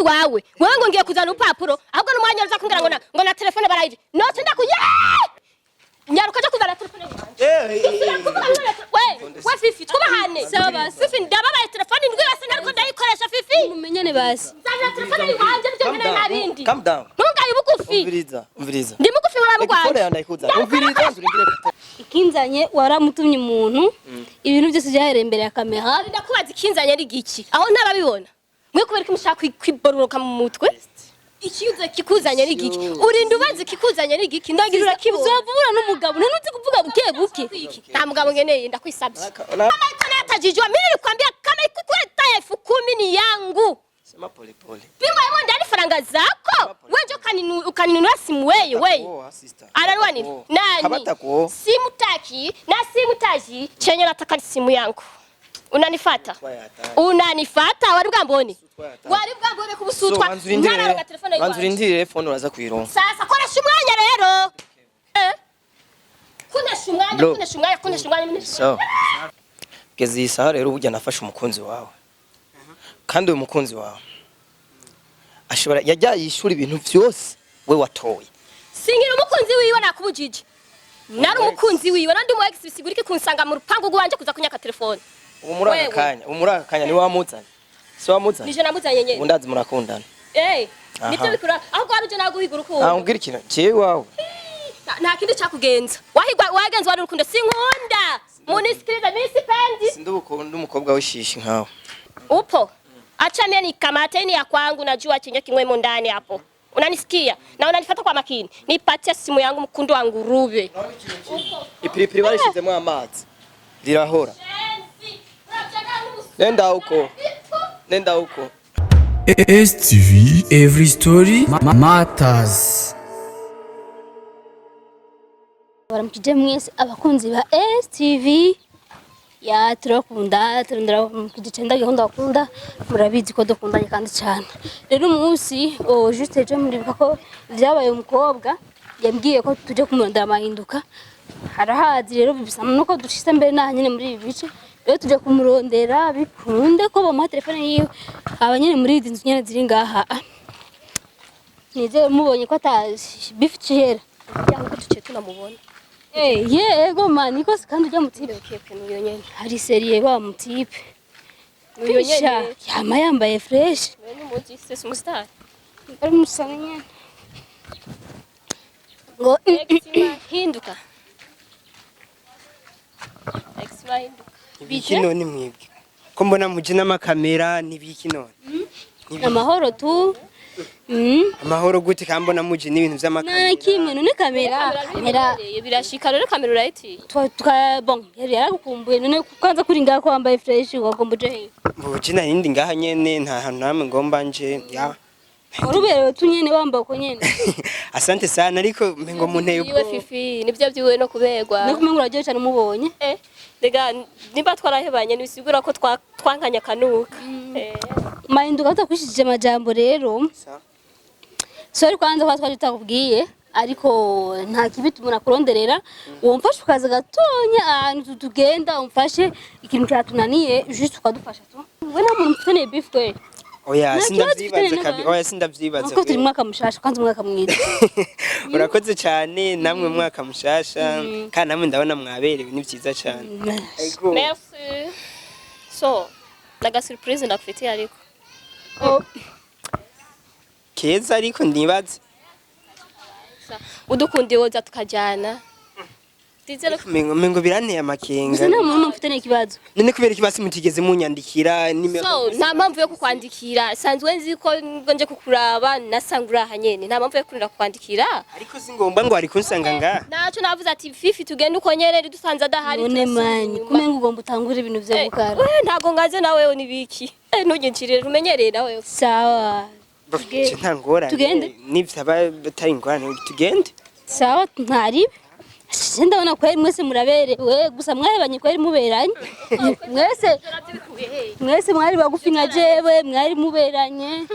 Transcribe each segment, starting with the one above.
Yiwawe wewe ngo ngiye kuzana urupapuro, ahubwo n'umwanya uza kumbwira ngo na telefone barayivye, noce ndakuye nyaruka aja kuzana telefone yiwanje. We we Fifi, twubahane. Sawa basi. Fifi, ndababaye. Telefone indwi yose ntariko ndayikoresha, Fifi. Mumenyane basi. Zana telefone yiwanje, nivyo nkeneye, nta bindi. Calm down. Ntungaye bugufi. Umviriza, umviriza. Ndi mugufi nkora Reka phone mugwanje. yawe ndayikuzana. Umviriza, urindire gato. Ikinzanye, waramutumye umuntu, ibintu byose byahereye imbere ya kamera. Ndakubaza, ikinzanye ari giki aho ntarabibona? Mwe kubera ko mushaka kwibororoka mu mutwe, ikiza kikuzanye ari giki? Urinda ubaza ikikuzanye ari giki, ndagira urakibona. Uzovubura n'umugabo none uzi kuvuga buke buke. Nta mugabo ngeneye, ndakwisabye. Kama iko natajijua, mimi nilikwambia kama ikukuleta 10,000 ni yangu. Sema pole pole. Bimwe wewe ndani faranga zako wewe njo ukaninunua simu wewe wewe. Kuoa, sister. Anarua nini? Kuoa. Nani? Habatakuoa. Simutaki na simutaji, chenye nataka ni simu yangu. Unanifata? Unanifata? Wari bwambone? Wari bwambone kubusutwa? So, banza urindire. Ntararonka telefone Banza yiwanje. urindire, phone uraza kuyironka. Sasa koresha umwanya rero. Eh? Kunesha umwanya, Bro. kunesha umwanya, kunesha umwanya, kunesha. So. Kugeza iyi saha rero, burya nafashe umukunzi wawe. Kandi uyu mukunzi wawe ashobora yajya yishura ibintu vyose we watoye. Singira umukunzi wiwe, nakubujije. Nari umukunzi wiwe, nandi umu ex, bisigura iki kunsanga mu rupangu rwanje kuza kunyaka telefone? Ubu muri aka Wewe. kanya, ubu muri aka kanya ni wamuzanye. Si wamuzanye? Nije namuzanye nyene. Ubu ndazi murakundana. Eh, Aha. nivyo bikura ahubwo wari uje naguhiga Ah, urukundo. umbwira ikintu jewe wawe. Nta kindi cyakugenza. Wahigwa wagenzwa n'urukundo, sinkunda. Munisikilize, mimi sipendi. Sindubukunda umukobwa w'ishishi nkawe. Upo. Acha mimi nikamate ni ya kwangu, najua chenye kimwemo ndani hapo. Unanisikia? Na unanifuata kwa makini. Nipatie simu yangu, mkundu wa nguruwe. Ipiripiri barishizemo amazi. Rirahora. Nenda huko. Nenda huko. STV Every Story Matters. Baramukije mwese abakunzi ba STV. Ya, turakunda, turondera mukije cenda gahunda bakunda, murabizi ko dukundanye kandi cyane. Rero umunsi, oh, juste ejo muribuka ko vyabaye, umukobwa yambwiye ko tuje kumurondera amahinduka harahazi. Rero bisa nuko dushitse mbere naha nyene muri ibi bice. Rero tuje kumurondera bikunde ko bamuha telefone yiwe, aba nyene muri izi nzu nyene ziri ngaha. Nizere mubonye ko ata bifu cihera. Yangu tuciye tunamubona. Eh, yego man, niko se kandi ujya mutipe. Okay, nuyo nyene. Hari sérieux wa mutipe. Nuyo nyene. Yama yambaye fresh. Wewe ni muji sisi umustar. Ari musana nyene. Ngo Exima hinduka. Exima hinduka. Ibiki none mwebwe? Ko mbona muje n'amakamera, n'ibiki none? Amahoro tu. Amahoro gute kandi mbona muje n'ibintu Nta na vy'amakamera? kimwe none kamera. Kamera Birashika rero, kamera urayitiye. Twa bon, yari yaragukumbuye none kwanza kuri ngaho ko wambaye fresh wagomba uje he? Muje narindi ngaha nyene, nta hantu namwe ngomba nje ya. Waruberewe tu nyene wambaye uko nyene. Asante sana, ariko mpengo munteye Iwe ubwoba. Fifi, nibyo byiwe no kuberwa. Niko umengo uraryohewe cyane umubonye. Eh, rega nimba twarahebanye ntibisigura ko twankanye akanuka. Eh. Mahinduka tutakwishije amajambo rero. Sa- Sorry kwanza kwa twaje tutakubwiye, ariko nta kibi tumuna kuronderera. Womfashe ukaza gatonya ahantu tugenda, umfashe ikintu cyatunaniye, juste ukadufasha tu. We nta muntu mufitaniye beef kweli? Oya. Nta kibazo Sindavyibaza ufitanye kabi. n'abantu. Oya, sindavyibaza. Kuko turi mu mwaka mushasha, kwanza umwaka mwiza. Urakoze cyane, namwe mwaka mushasha, kandi namwe ndabona mwaberewe, ni vyiza cyane. Ego. Merci. So, naga surprise ndakufitiye ariko. Oh, Keza, ariko ndibaza. Udukundiye woza tukajyana. Ndizere ko Mengo biranteye amakenga. Gusa nta muntu mufitaniye ikibazo. None kubera iki basi mutigeze munyandikira nimero? So, nta mpamvu yo kukwandikira. Sanzwe nzi ko ngo nje kukuraba nasanga uri aha nyene. Nta mpamvu yo kurira kukwandikira. Ariko si ngombwa ngo wari kunsanga ngaha. Naco navuze ati Fifi tugende uko nyene, dusanze adahari. None Turasubira mani inyuma. kumenga ugomba utangure ibintu vyo Eh, gukara. we ntago ngaze nawe nibiki. Eh, ntunyinjirire, umenyereye nawe. Sawa. Nje nta ngorane. Tugende? Nivyaba bitari ingorane, tugende. Sawa, ntaribi. Sije ndabona kweri mwese muraberewe, gusa mwahebanye kweri muberanye mwese. Mwese mwari bagufi nka jewe, mwari muberanye.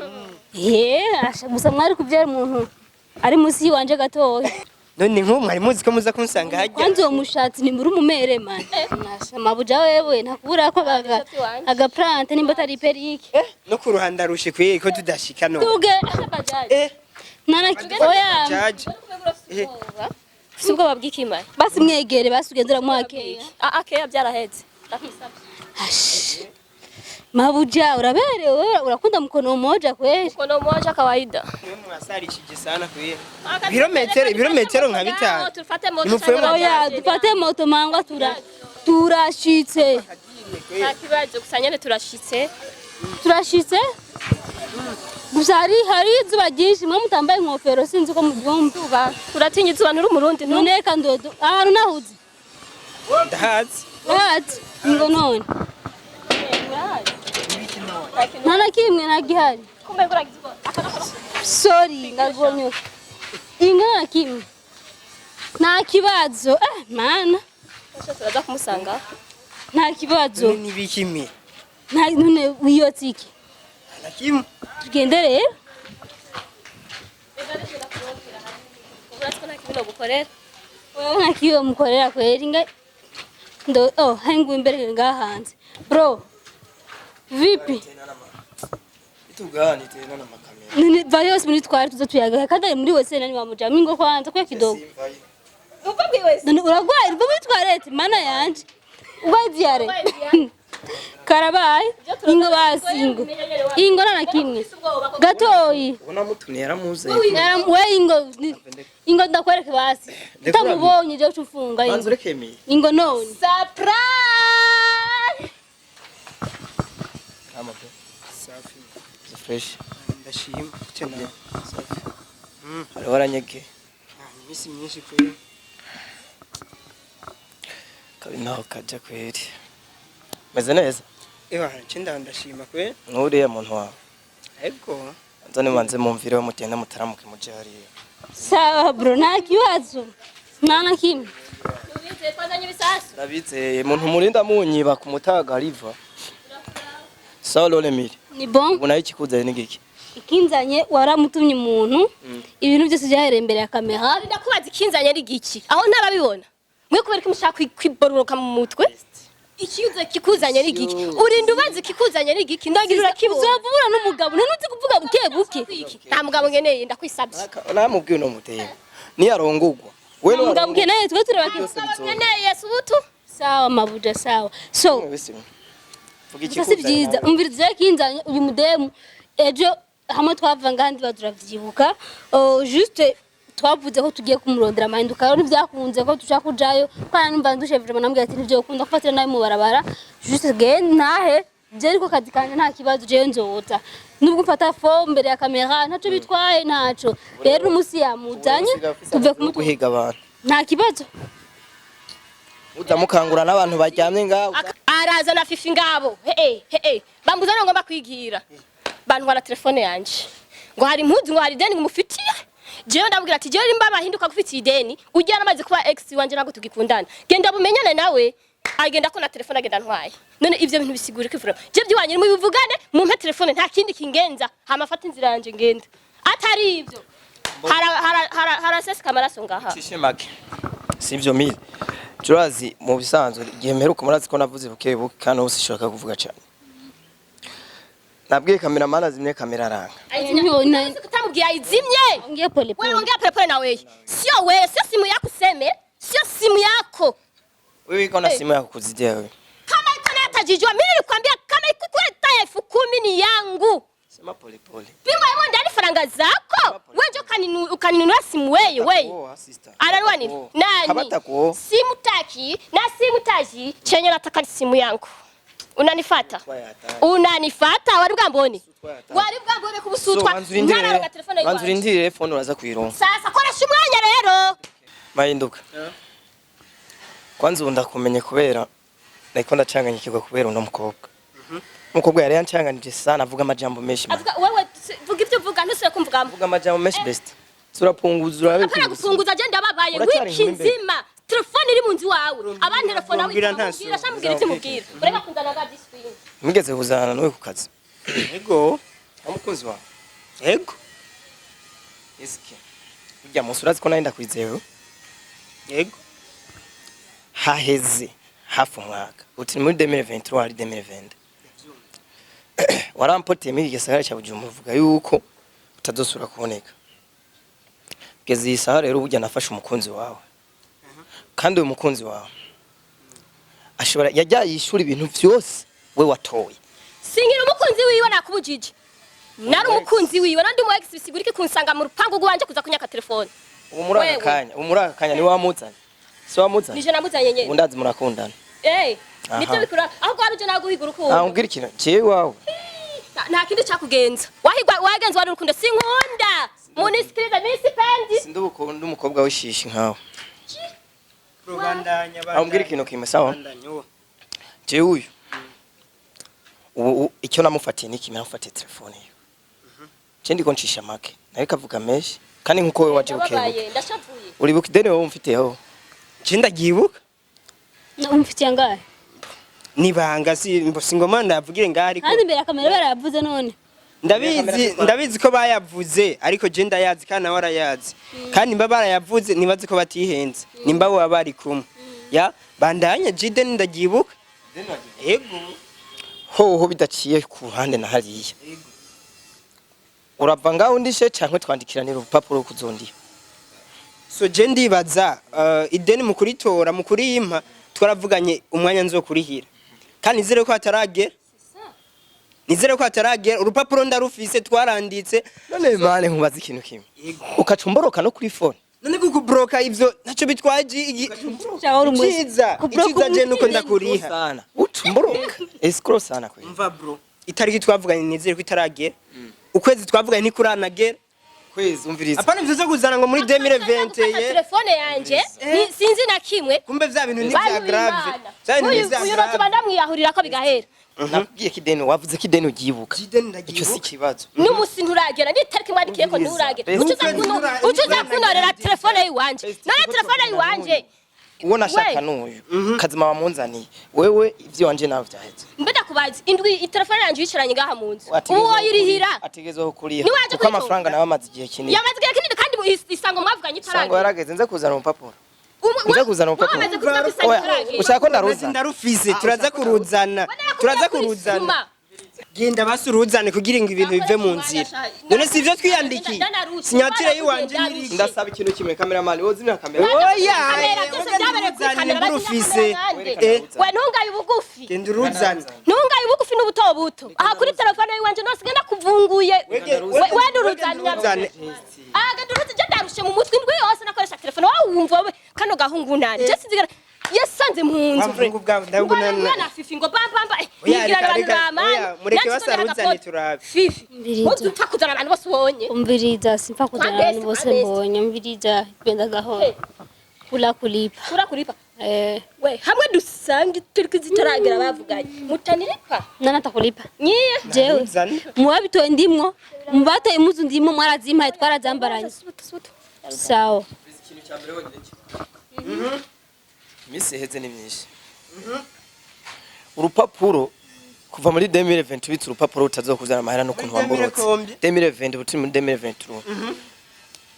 Ye, asha, gusa mwari kubyara umuntu ari munsi yiwanje gatoya. None nk'ubu mwari muzi ko muza kunsanga hajya? Kwanza uwo mushatsi ni muri umumere man. Nasha mabuja wewe ntakubura ko aga aga plante nimba atari perike. No ku ruhande arushe kweri ko tudashika no. Tuge Eh, nana oya. jaje. Ufise ubwoba bw'ikimara. Basi mwegere basi ugendera mwakeye. Ah, akeya byaraheze. Ndakwisabye. Ash. Mabuja uraberewe, urakunda mkono mmoja kweli. Mkono mmoja kawaida. Mwe mwasarishije sana kweri. Ibirometero nka bitanu. Tufate moto. Nimupfuye cyangwa Oya bajaje. dufate moto mangwa turashitse. Nta kibazo gusa nyene turashitse. Turashitse. Gusa hari izuba ryinshi, mwe mutambaye inkofero sinzi ko mubyumva. Uratinya izuba, nturi umurundi ntu. None reka ndodo ahantu nahuze. Ndahazi. Urahazi ngo none nta na kimwe ntagihari. Kumbe nguragize ubwoba. Sorry, ndagonyoka inga na kimwe nta kibazo, mana. Turaza kumusanga. Nta kibazo. None nibikimwe? Nta none wiyotse iki? Na kimwe. Tugende rero. Urazi ko nta kimwe nogukorera. Wewe nta kiyo mukorera kweri nga ndo oh hangu imbere ngaha hanze bro, vipi? Itugani tena na makamera. Nini va yose muri twari tuza tuyaga kandi ari muri wese nani wamuja mingo kwanza kwa kidogo. Upfa bwiwese. None uragwaye uva muri toilette mana yanje, urwaye diarrhée karabaye. Ingo basi, ingo ingo nta na kimwe gatoyi. Ubona mutumye yaramuze. We ingo ingo ndakwereke basi utamubonye je ucufunga Banza ingo. urekemeye. Ingo none. Surprise! Kama bro. Safi. Fresh. Ndashima. Tena. Safi. Hariho aranyege. Ah, iminsi myinshi kweri. Kabi naho kaja kweri. Meze neza. Ewa, nce ndashima kweri. Nk'uriya muntu wawe. Ego. Nza nibanze mumvireho mugenda mutaramuke muje hariya. Sawa bro, nta kibazo nta na kimwe. Ubizeye twazanye ibisasu. Ndabizeye muntu murinda munyiba ku mutaga riva. Sawa Lole Mire. Ni bon. Ubu nayo ikikuzanye ni giki? Ikinzanye waramutumye umuntu, ibintu byose byahereye imbere ya kamera. Ndakubaza ikinzanye ari giki? Aho ntarabibona. Mwe kubera ko mushaka kwibororoka mu mutwe? Ikiza kikuzanye ari giki? Urinda ubaza ikikuzanye ari giki? Ndagira urakibona. Uzovubura n'umugabo none uzi kuvuga buke buke. Nta mugabo ngeneye, ndakwisabye. Namubwiye uno muteye. Niyarongogwa. We Nta mugabo ukeneye, twe turabake. Ngeneye subutu. Sawa mabuja, sawa so. Vuga Gusa si byiza, umviriza ikinzanye uyu mudemu ejo hamwe twava ngandi turavyibuka. Oh, juste twavuze ko tugiye kumurondera amahinduka rero ntibyakunze ko dushaka kujayo kandi numva ndushe vraiment, nambwira ati ntivyo ukunda kufatira nawe mu barabara, juste gende ntahe je ariko kazi kanje nta kibazo, jewe nzoza nubwo mfata fo mbere ya kamera ntaco bitwaye ntaco. Rero umunsi yamuzanye tuve kumutwa. Guhiga abantu. Nta kibazo. Uza mukangura n'abantu baryamye ngaho. Araza na Fifi ngabo. He he, bambuza no ngomba kwigira bantwara telefone yanje ngo hari impuzu, ngo hari ideni ngumufitiye. Jewe ndabwira ati jewe nimba bahinduka gufitiye ideni ujya namaze kuba ex wanje ntabwo tugikundana, genda bumenyane nawe. Agenda ko na telefone agenda ntwaye. None ivyo bintu bisigura ko ivura je byiwanye mubivugane mumpe telefone, nta kindi kingenza, hama fata inzira yanje ngenda, atari ivyo haraseseka amaraso ngaha. Cishe make. Sivyo Mire? Turazi mu bisanzwe igihe mperuka murazi ko navuze buke buke kandi ubu sishaka kuvuga cyane. Nabwiye kameramani azimye kamera aranga. Utamubwiye ayizimye. Ongea pole Wewe pole. ongea polepole na wewe. Sio wewe, sio simu yako useme, sio simu yako. Wewe iko na simu yako kuzidia wewe. Kama iko na atajijua, mimi nilikwambia kama iko kule 10,000 ni yangu. Sema pole pole. Pima wewe ndani faranga zako. Wewe ndio ukaninunua simu wewe wewe. Takuoa, sister. Ananua nini? Takuoa. Nani? Habatakuoa. Simu taki na simu taji chenye nataka ni simu yangu. Unanifata? Unanifata? Wari bwambone? Wari bwambone So kubusutwa? banza urindire. Ntararonka telefone Banza yiwanje. urindire phone uraza kuyironka. Sasa koresha umwanya rero. Mahinduka. Kwanza ubu ndakumenye kubera nariko ndacanganyikirwa kubera uno mukobwa. Umukobwa yari yancanganije sana avuga amajambo menshi. Man. Avuga wewe vuga ibyo uvuga ntusubire kumvugamo. Avuga amajambo menshi best. Turapunguza urabe. Apana gufunguza je ndababaye Uracyari wiki inkumi mbere. nzima. Telefone iri mu nzu wawe. Abandi telefone awe Mbwira nta mubwira shamubwira ibyo mubwira. Ureka kunzana ga discipline. Mugeze kuzana nawe ku kazi. Ego. Umukunzi wawe. Ego. Eske. Burya munsi urazi ko nari ndakwizewe. Yego. Haheze hafi umwaka, uti ni muri 2023, hari 2020 warampoteye muri iki gisagara cya Bujumbura, uvuga yuko utazosubira kuboneka. Kugeza iyi saha rero, burya nafashe umukunzi wawe, kandi uyu mukunzi wawe ashobora yajya yishura ibintu byose we watoye. Singira umukunzi wiwe, nakubujije. Nari umukunzi wiwe, nandi umu ex, bisigura iki kunsanga mu rupangu rwanje kuza kunyaka telefone? Ubu muri aka Wewe. kanya, ubu muri aka kanya ni wamuzanye, si wamuzanye? Nije namuzanye nyene. Ubu ndazi murakundana. Eh, Aha. nivyo bikura ahubwo wari uje naguhiga Ah, urukundo. umbwira ikintu jewe wawe. Nta kindi cakugenza, wahigwa wagenza wari urukundo. Sinkunda munisikiliza, misipendi. Sindi ubukunda umukobwa w'ishishi nkawe. Bro, bandanya. Ah, umbwira ikintu kimwe, sawa? Bandanya uwo. Jewe uyu ubu icyo namufatiye ni kimwe, namufatiye telefone yiwe. Je ndiko ncisha make nawe kavuga menshi, kandi nkuko wewe waje bukebuke. Ndababaye, ndashavuye. Uribuka ideni wowe umfitiyeho? Je ndagibuka. Umufitiye angahe? Nibanga si singoma ndavugire ngaho, ariko Kandi imbere ya kamera barayavuze none. Ndabizi, ndabizi ko bayavuze, ariko je ndayazi kandi nawe arayazi. Kandi nimba barayavuze, nibazi ko batihenze, nimba baba bari kumwe. Ya bandanya, jide ndagibuka. Yego. Hoho bidaciye ku ruhande na hariya, urava ngaho undishe canke twandikiranira urupapuro kuzondiha? So je ndibaza ideni mu kuritora, mu kuriyimpa, twaravuganye umwanya nzokurihira, kandi nizere ko hataragera, nizere ko hataragera. Urupapuro ndarufise, twaranditse. None mane nkubaza ikintu kimwe, ukaca umboroka no kuri phone? None kukubroka ivyo ntaco bitwaje Shaho uri umuzi. iciza. Kubroka Iciza je nuko umufitiye ndakuriha. Sana uca umboroka, escroc sana kweli. Umva bro, itariki twavuganye nizere ko itaragera, ukwezi twavuganye ntikuranagera. Kwezi, umviriza. Apana ivyo zo kuzana ngo muri 2020 ye. Telefone yanje sinzi na kimwe. Kumbe vya bintu ni vya Bantu grave. b'Imana. Vya bintu ni Uyu vya uyu grave. notuma ndamwiyahurira ko bigahera. Nakubwiye ko ideni, wavuze ko ideni ugibuka. Ideni ndagibuka. Icyo si ikibazo. N'umusi nturagera, n'itariki mwandikiye ko Umviriza. nturagera. Ucuza ucuza kunorera telefone yiwanje, none telefone yiwanje. Uwo nashaka We. n'uyu kazima wamunzaniye wewe, ivyo wanje nawe vyaheze. Mbe ndakubaza, indwi itelefone yanje yicaranye ngaha mu nzu, uwo yirihira? Ategerezwa kuriha Niwaje kuko kuyitora. amafaranga nawe amaze igihe kinini. Yamaze igihe kinini, kandi isango mwavuganye Sango itaragera. yarageze, nze kuzana urupapuro, nze kuzana urupapuro. Wamaze kuvuga ko isango Oya, itaragera. ushaka ko ndaruza? Ndarufise, turaza kuruzana, turaza kuruzana. Genda basi uruzane kugira ngo ibintu bive mu nzira. None si ivyo twiyandikiye? Sinyatire yiwanje nyiri. Ndasaba ikintu kimwe, cameraman, wowe zimya kamera. Oya. Kamera byose byabereye kuri kamera. Urufise. Eh. We, ntungaye ubugufi. Genda uruzane. Ntungaye ubugufi n'ubuto buto aha kuri telefone yiwanje nose ngenda kuvunguye. We nuruzane. Uruzane. Aga ndurutse, je ndarushe mu mutwe. Indwi yose nakoresha telefone, wowe wumva wowe kano gahungu nani? Je sinzigera yasanze mu nzu. Wa mvungu bwawe, ndabona ndabona na fifi ngo bam bam bam. Oya, Yigira reka, abantu reka, bamani. oya, mureke basaruzane turabe. Fifi. Mbiriza. Uzi kuzana abantu bose ubonye. Umviriza, simpfa kuzana abantu bose Kwambesi. mbonye. Umviriza, genda gahoro. Hey. Kula kulipa. Kura kuripa. Eh, We, hamwe dusanga itariki zitaragera bavuganye, mutaniripa. Nani atakulipa? Nyiye. Jewe. Uruzane. Muwabitoye ndimwo, mubatoye impuzu ndimwo, mwarazimpaye, twarazambaranye. Sawa. Ikintu cya mbere wonyine, iminsi iheze ni myinshi. Urupapuro kuva muri 2020, ubitse urupapuro rutazokuzana amahera n'ukuntu Muri wamborotse. 2000. 2020, ubu turi muri 2023,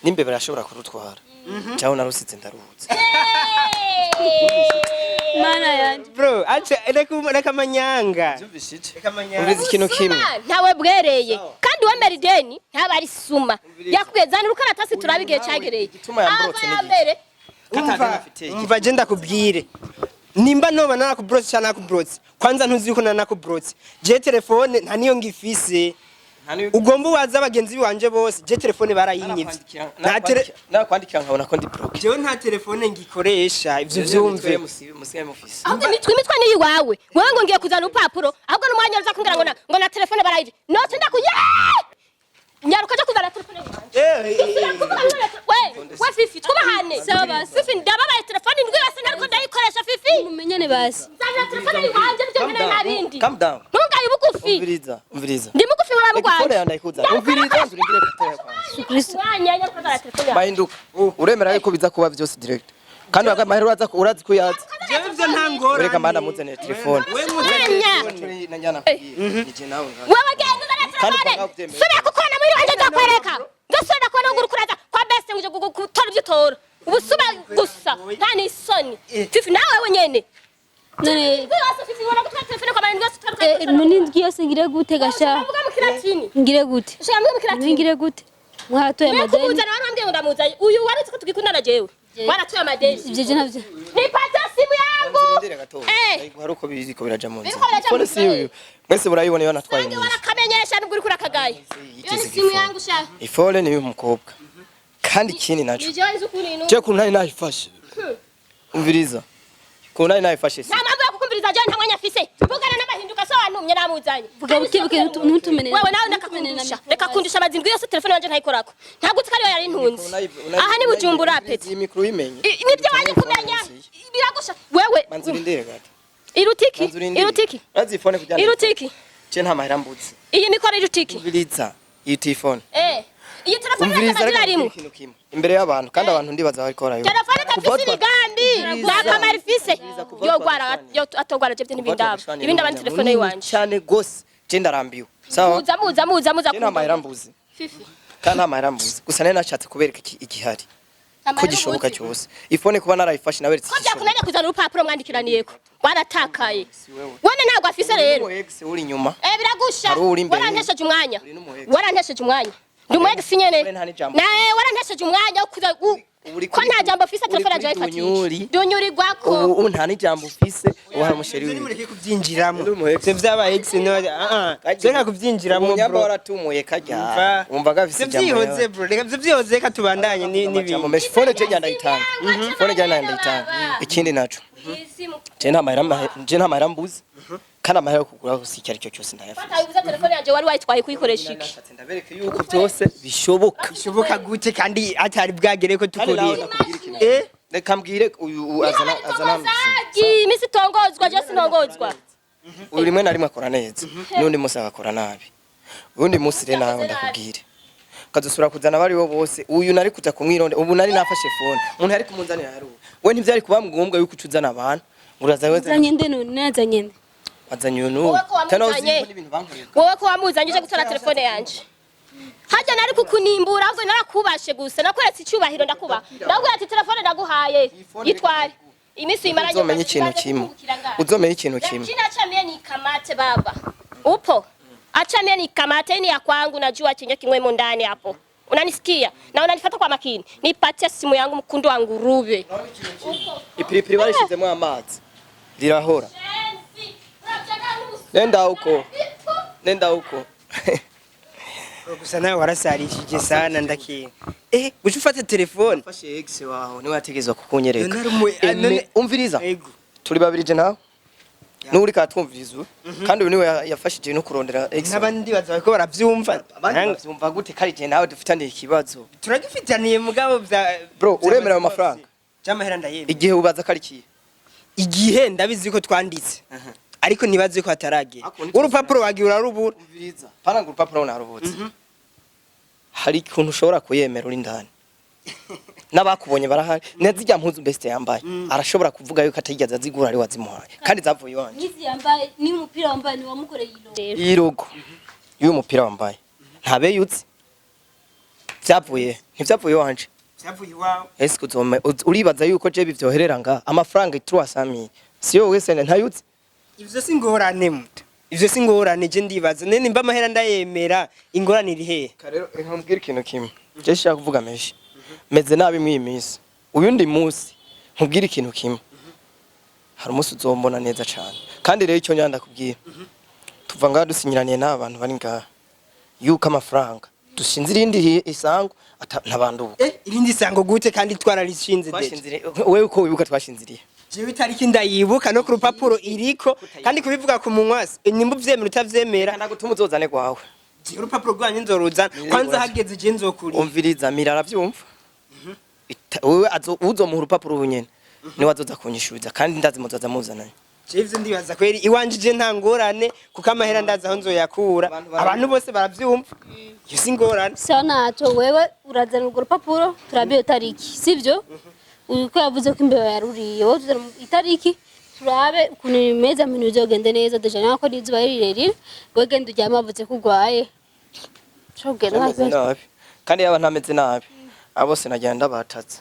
nimbe barashobora kurutwara cyangwa narusize ndaruhutse. Mana yanje. Bro, acha, reka reka amanyanga. Reka amanyanga. Umviriza ikintu kimwe. Suma ntawe bwereye, kandi uwemera ideni ntaba ari suma. Yakubwiye zana urukaratasi turabe igihe cyagereye. Igituma yamborotse Ava ni ya igiki? mbere. Umva, umva, je ndakubwire, nimba noba narakubrotse cyangwa nakubrotse, kwanza ntuzi yuko nanakubrotse. Je telefone nta niyo ngifise. Ugomba ubaza abagenzi banje bose, je telefone barayinyivye. Nta tele Nakwandikira nkabona ko ndi broke. Jewe nta telefone ngikoresha, ivyo vyumve. Musigaye mufise. Ahubwo imitwe ni iwawe wewe, ngo ngiye kuzana urupapuro, ahubwo n'umwanya uza kumbwira ngo na telefone barayivye, noce ndakuye nyaruka aja kuzana telefone yiwanje. We we fifi, twubahane. Sawa basi. Fifi, ndababaye. Telefone indwi yose ntariko ndayikoresha, fifi. Mumenyane basi. Zana telefone yiwanje, nivyo nkeneye, nta bindi. Calm down. Ntungaye ubugufi. Umviriza, umviriza. Ndi mugufi Reka nkora phone yawe ndayikuzana. Umviriza, nzurindire gatoya kwanza. Kristo. Mwanya nyaruka zana telefone yawe. Bahinduka, uremera yuko biza kuba byose direct, kandi amahera uraza urazi ko yaza. Jewe ivyo nta ngorane. Ureka mbanda muzanire telefone. We muzanire Mwanya. telefone. Nije nawe ngaho. Wewe genda uzane Kandi telefone. ukaba ubyemeye. Subira kukubona muri wanje, nzakwereka. Nzosubira kubona ngo uriko uraza kwa best ngo uje gutora ibyo utora. Ubusuma gusa nta n'isoni. Fifi nawe wenyene. None Rwose Fifi ubona gutwara telefone kwa Marindwi yose none indwi yose ngire gute gasha? Mvuga mu kilatini. Ngire gute? Shaka mvuga mu kilatini. Ngire gute? Mwaratoye Mwe amadeni. kumuzana warambwiye ngo ndamuzanye. Uyu waretse ko tugikundana jewe. Waratuye amadeni. Ivyo je navyo. Nipate simu yangu. Nzirindire gato. Eh. Hari uko biriko biraja mu nzira. Biriko biraja mu Phone si nzira. uyu. Mwese murayibona iyo natwaye Nange neza. warakamenyesha nubwo uriko urakagaye. Iyo ni Yiteze simu iphone. yangu sha. Ifone ni y'umukobwa. Kandi ikindi naco. Ni jewe nzi ukuntu inu. Je kuntu nari nayifashe. Umviriza. Kuntu nari nayifashe si. Nta mpamvu yo kukumviriza jewe nta mwanya afise. Vugana n'amahinduka so wantumye namuzanye. Vuga buke ntutumene. Wewe nawe ndakakundusha. Reka kundusha amazindwi yose telefone yanje ntayikorako. Ntabwo uzi ko ariyo yari intunze. Aha ni Bujumbura peti. Iyi mikro uyimenye. Nibyo wanye kumenya. Biragusha. Wewe Manzi urindire gato. irutiki Manzi urindire. irutiki Urazi ifone kujyana. irutiki. Je nta mahera mbuzi. Iyi mikoro irutiki. Umviriza. Iyi telefone. Eh. Iyi telefone Umviriza irakagira reka rimwe. nkubwire ikintu kimwe. Imbere y'abantu kandi abantu ndibaza bariko barayibona. Telefone itafise imigambi. Nta kamaro ifise. Kuva Yogwara twashwanye. yo atogwara je n'ibindaba. Ibindaba ni telefone yiwanje. Cyane gose. Je ndarambiwe. Sawa? Muza muza muza muza. Je nta mahera mbuzi. Fifi. Kandi nta mahera mbuzi. Gusa nari nashatse kubereka igihari. Ko gishoboka cyose. Ifone kuba narayifashe naberetse Ko byakunaniye kuzana urupapuro mwandikiraniyeko. Waratakaye. Wone ntabwo afise rero. Umu ex uri inyuma. Eh biragusha. Hari uwuri imbere. Warantesheje umwanya. Uri n'umu ex. Warantesheje umwanya. Ndi umu ex nyene. Uri nta n'ijambo. Na warantesheje umwanya wo kuza Uri ko kuri- nta jambo afise uri telefone kuri yanje ayifatishije. dunyuri. Dunyurirwako. Ubu nta n'ijambo ufise ubu hari umusheri Ivyo wiwe. nimureke kubyinjiramo. Uri umu ex. Ivyo vyabaye ex no ah ah. Reka kubyinjiramo Umunyamba bro. waratumuye kajya. Umva. Wumva gafise Ivyo ijambo. vyihoze bro. Reka ivyo vyihoze reka tubandanye Amajambo n'ibindi. menshi. Phone je njya ndayitanga. Phone je njya ndayitanga. Ikindi naco. Je nta mahera je nta mahera mbuzi. Kandi amahera yo kugura gusa icyo aricyo cyose ndayafise. Fata telefone yanje wari wayitwaye kuyikoresha iki? Nashatse ndabereke yuko byose bishoboka. Bishoboka gute kandi atari bwagere ko Kandi nawe tukurira. ndakubwira ikintu. Eh? Reka mbwire uyu azana azana Zagi, imisi itongozwa, je sinongozwa. uyu rimwe na rimwe akora neza n'undi munsi agakora nabi uwundi munsi rero nawe ndakubwire ukazosubira kuzana abaribo bose uyu nari kuja kumwironde ubu nari nafashe phone umuntu yari kumunzanira yari uwo we ntivyari kuba ngombwa yuko uca uzana abantu uraza weze Nazanye nde none? Nazanye nde? wazanye uyu n'uyu Wowe ko Tena uzi wamuzanye. yuko n'ibintu bankoreye Wowe ko wamuzanye uje gutora telefone yanje. Harya nari kukunimbura ahubwo narakubashe gusa nakweretse icyubahiro ndakuba. Ndakubwira ati telefone ndaguhaye yitware. Imisi uyimaranye uzomenye ikintu kimwe uzomenye ikintu kimwe Lakini acha mie nikamate baba. Upo? Acha mie nikamate ni ya kwangu najua chenye kimwemo ndani hapo. Unanisikia? Na unanifuata kwa makini. Nipatie simu yangu mkundu wa nguruwe. ipiripiri barishizemo amazi rirahora nenda huko nenda huko Gusa nawe warasarishije sana ndakiye. Eh, guca ufata telefone. fashe ex wawe niwe yategezwa kukunyereka None ari umu- Eme, umviriza Ego. turi babiri je nawe n'uri katwumviriza ubu kandi uyu niwe yafashije no kurondera ex wawe. N'abandi baza bariko baravyumva. abandi bavyumva gute kari je nawe dufitaniye ikibazo Turagifitaniye mugabo vya Bro, uremera ayo mafaranga? Jamahera ndayemera. igihe ubaza kari kiye Igihe ndabizi ko twanditse. Ariko ntibazi ko hataragera. Ako ni- Urupapuro wagiye urarubura. umviriza pana ngo urupapuro narubutse hari ikintu ushobora kuyemera uri ndani n'abakubonye barahari nazijya mpuzu best yambaye arashobora kuvuga yuko atigeze azigura ari wazimuhaye kandi zavuye iwanje N'izi yambaye n'umupira wambaye ni wamukoreye iro. iyi rogo y'uyu mupira wambaye ntabeyutse vyavuye ntivyavuye iwanje Vyavuye iwawe. ese uzome uribaza yuko je bivyoherera nga amafaranga 300 siyo wese ntayutse Ivyo si ingorane muto. Ivyo si ingorane je ndibaza. None nimba amahera ndayemera ingorane iri hehe? Karero reka nkubwire ikintu kimwe je nshaka kuvuga menshi meze nabi mw'iyi minsi uyundi munsi nkubwire ikintu kimwe hari umunsi uzombona neza cane kandi rero icyo nyanda kubwira tuva ngaha dusinyiraniye n'aba bantu bari ngaha yuko amafaranga dushinze irindi isango ntabanduka Eh, irindi sango gute kandi twararishinze deje. twashinziriye wewe uko wibuka twashinziriye Jewe itariki ndayibuka no ku rupapuro iriko kandi kubivuga ku munwa nimba uvyemera utavyemera ndagutuma uzozane gwawe jewe urupapuro rwanyu nzoruzana kwanza hageze je nzokuriha. umviriza mira aravyumva wewe uzomuha urupapuro ubu nyene niwe azoza kunyishuriza kandi ndazi muzoza muzananye Jewe ivyo ndibaza kweri iwanje je nta ngorane kuko amahera ndazi aho nzoyakura Abantu bara- abantu bose baravyumva iyo si ingorane. Sawa naco wewe urazana urwo rupapuro turabe iyo tariki sivyo? Uko yavuze ko imbeba yaruriye wowe tuzana itariki turabe ukuntu bimeze ibintu bizogende neza deja nawe ko n'izuba ari rirerire wewe genda uryame wavuze ko urwaye ushobora kugenda nta Ntameze kibazo. nabi kandi yaba ntameze nabi abo bose nagira ndabatatse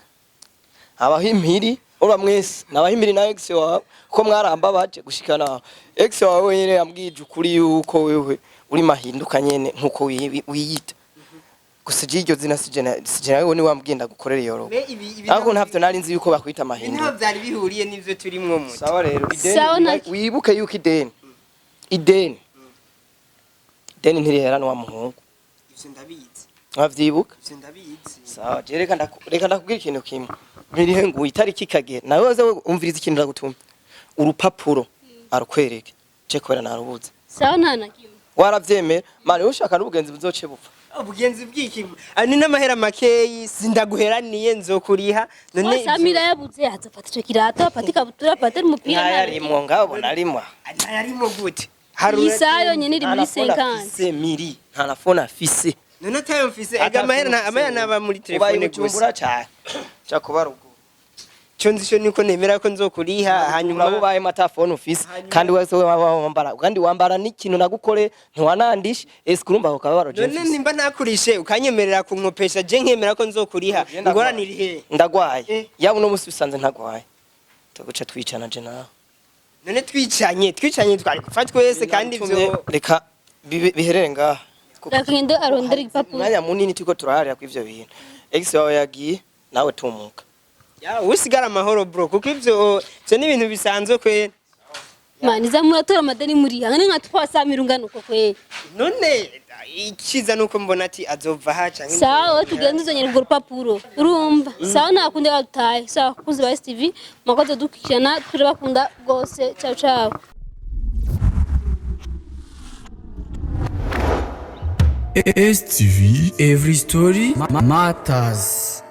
Habaho impiri ura mwese, nabaho impiri na ex wawe ko mwaramba baje gushika naho ex wawe wenyene yambwije ukuri yuko wewe uri mahinduka nyene nkuko wiyita. Gusa je iryo zina sije nawe ni wambwiye ndagukorera iyo rogo. Me ibi Ariko ntavyo nari nzi yuko bakwita ibi mahinduka. ntaho byari bihuriye n'ivyo turimwo muto. Sawa rero, ideni Sawa wibuke yuko ideni ntirihera n'uwa muhungu. Ivyo ndabizi. Wavyibuka? Ivyo ndabizi. Sawa, je reka ndakubwira ikintu kimwe. Birihe ngo itariki ikagera nawe waze umviriza ikintu ndagutuma, urupapuro arukwereke je kubera narubuze. Sawa, nta na kimwe. Waravyemera mani, ushaka n'ubugenzi buzoce bupfa. Ubugenzi bw'iki? Ani n'amahera makeyi sindaguheraniye, nzokuriha none. Samira yabuze, azafata ico kirato, afate ikabutura, afate umupira. Ntayarimwo ngabo narimwa. Ntayarimo gute? Iyi saha yonyene iri Nta muri na phone 50. afise miri, nta na phone afise. None atayo mfise, ega amahera naba muri ubaye telefone gusa. Bujumbura cane ca kuba ruguru. Cyo nzi cyo niko nemera ko nzokuriha Hanyuma hanyuma ubaye mata phone ufise kandi wese wambara, kandi wambara n'ikintu nagukore ntiwanandishe, ese urumva ako kababaro je None mfise? nimba nakurishe ukanyemerera kunkopesha, je nkemera ko nzokuriha, ingorane iri hehe? Ndagwaye. Eh. Yaba uno musi usanze ntagwaye, tuguca twicana je nawe. None twicanye twari gupfa twese kandi ivyo Reka biherere ngaha. Reka ngende arondere igipapuro. Umwanya munini turiko turaharira ku ivyo bintu, ex wawe yagiye nawe tumuka. Ya, usigara amahoro bro, kuko ivyo ni ibintu bisanzwe kwe. Mani za muratora amadeni muri hanga ni nka twa Samira ungana uko kwe. None iciza nuko mbona ati azova ha canke Sawa, tugende uzonyera urwo rupapuro, urumva? Sawa, ntakundi dutaye. Sawa, bakunzi ba STV, mwakoze dukurikirana, turabakunda rwose. Ciao ciao. STV Every Story Matters.